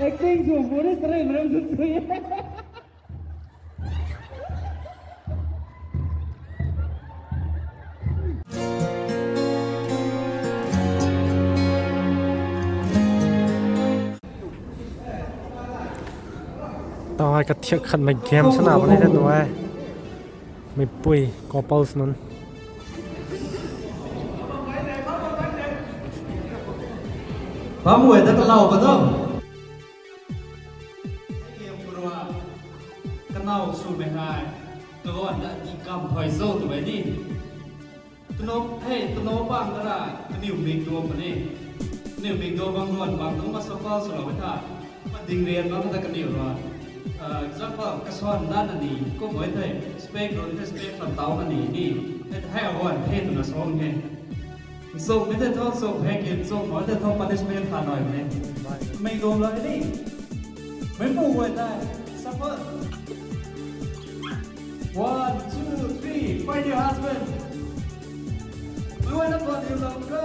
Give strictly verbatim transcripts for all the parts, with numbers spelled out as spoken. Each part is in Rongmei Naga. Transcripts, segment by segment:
Acting sw puni sari mram sw sui. Tau hei kathiak khat mei game sana bam ni the tu e. Meipui couples nunc. Bam e ta kalau ka tho. Game khou rui kanau swmei hei kaganv ta di kam phay zo twmei ni. Twna, hei, twna bang ta ra, kaniw mik duan puni. Kaniw mik duan bang duan bang tu ma shuffle swlou e tha. Ma ding rian bang ta kaniw ra. Ah, example, kasuan na na ni, kum e the, spec run the, spec fan tau na ni, ni. Hei, hei awan the twna song he. Song mei the tho, song he ki, song mei the tho, punishment tha nai mei. Mei duan la ni. Mei pu guay tei, suffer. One, two, three, find your husband. Blue and the body of love, go!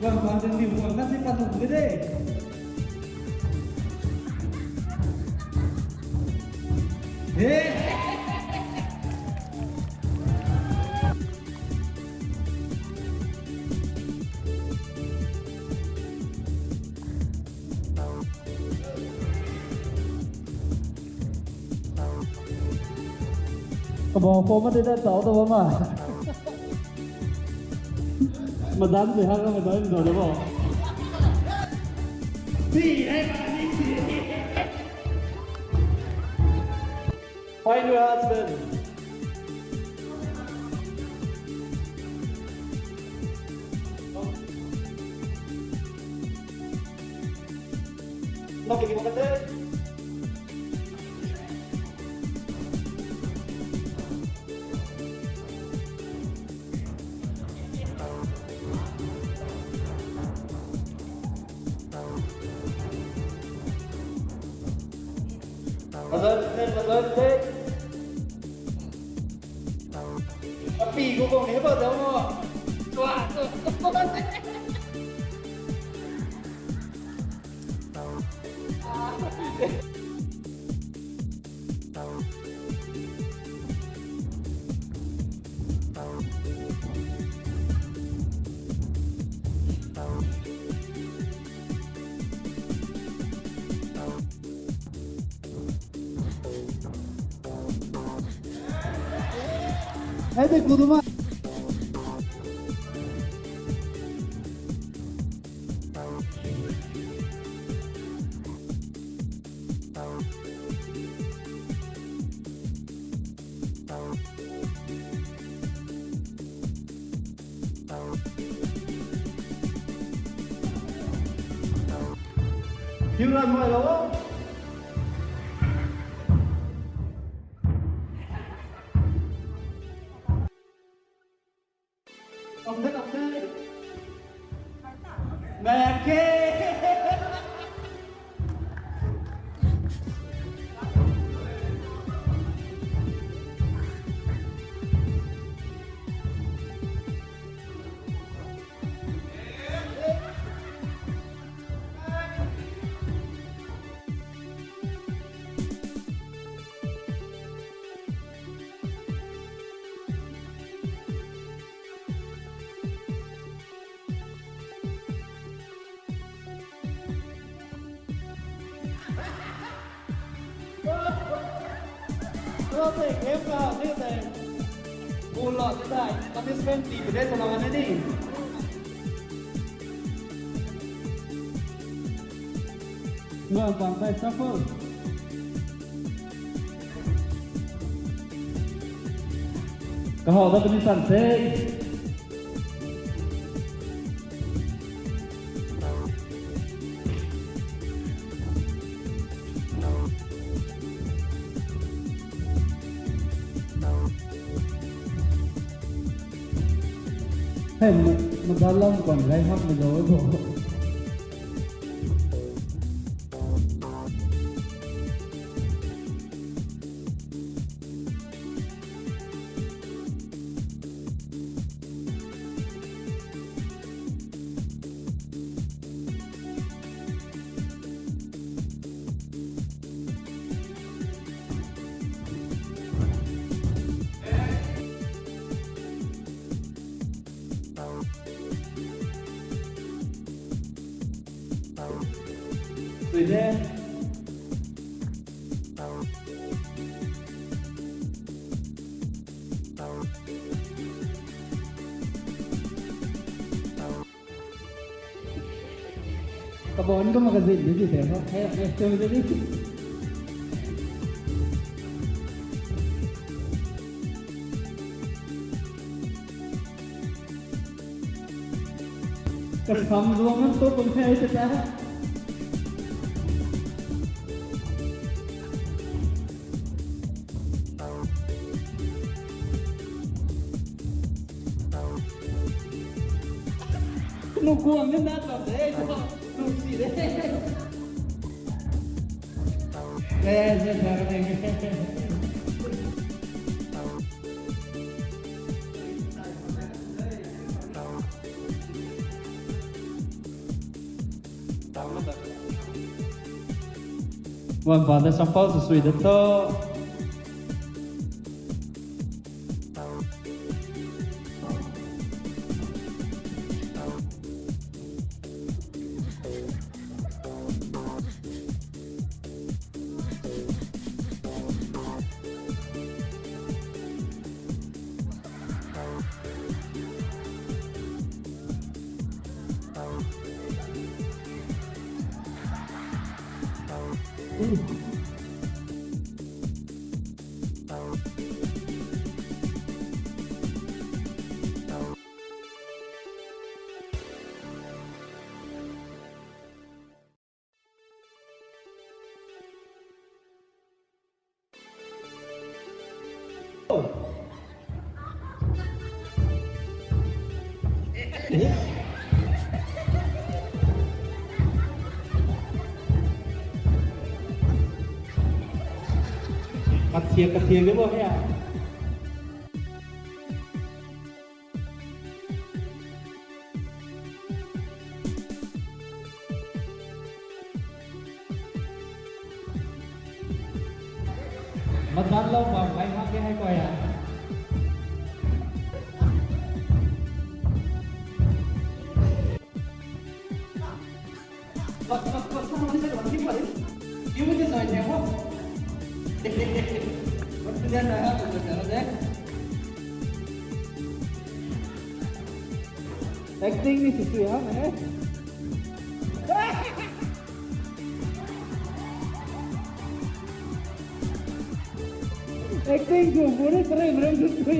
Guang bang ding diu guang na si pat tu de. He. Kabang khou ma tei ta tau ta bam a. Madan tei hak madan zau de bo. Si, hei, ma, ni, si. Find your husband. Mazat, mazat, mazat. Api ko kong ni ba dau mo. Tua, tua, tua. Hei de kuduma. Hiu ran mai lo. Kom the, kom the. Mak khe. Ro tei game ka, ni tei. Bul lo tei tei, participant team tei sa lang ni. Ngam bang tei shuffle. Kahaw dat puni san the. Hei, ma-, madan lam kuan gai hak ni lo bo. Sui de. Kabon ka magazine di di te ho. Hei, hei, hei, hei. Kasam zuang na tu pun hei te ta. Nung kuang ni na ta de, nung si de. Yes, yes, yes. Wan pa ta sample sw sui da tho. Kathiak, kathiak ni bo hei a. Madan lou bam lai hak ke hei koi a. Acting ni sw sui ha mei. Acting sw puni srim rim sw sui.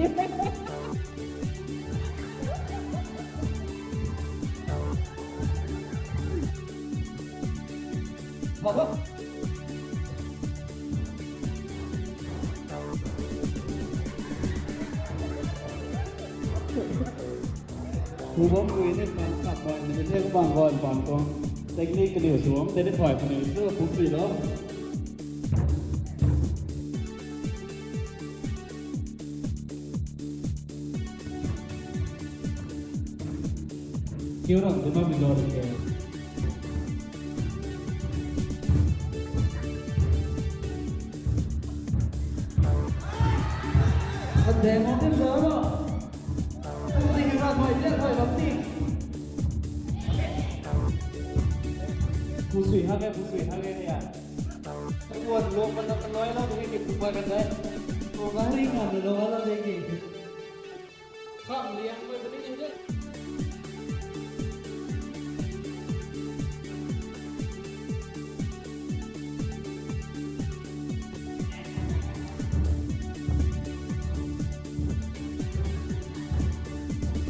Baba. Hu bam pui ni pan kap pan ni the bang gon pan tuang. Technique kaniw sw bam te ni phay puni sw pum sui lo. Kiu ram tu ma mi lo de ke. Ade mo tin lo lo. Kum ti hi ra thoi, ti thoi bam ti. Pu sui ha ke, pu sui ha ke ya. Kuan lo kan na kan noi lo de ki pu pa kan dai. Ko ga ri kan lo lo de ki. Kham liang koi puni ni de.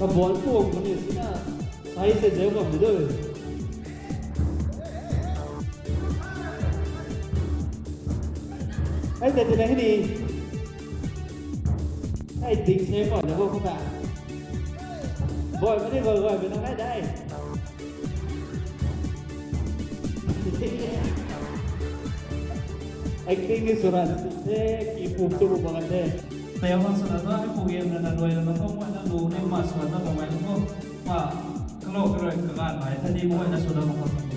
Kabon puang puni sina, sai se zeu bam de. Ai ta ti na hini. Ai ding se bam de bo khou ta. Boi mani boi boi bina ngai dai. Acting ni sw ran si the, ki pum tu bu bang the. Tei hang swna ta, ai pu game na na rui na na tong wan na lu ni ma sw na bam mai na ko. Ma, kalo karui kagan mai ta ni bu na sw na bam ko.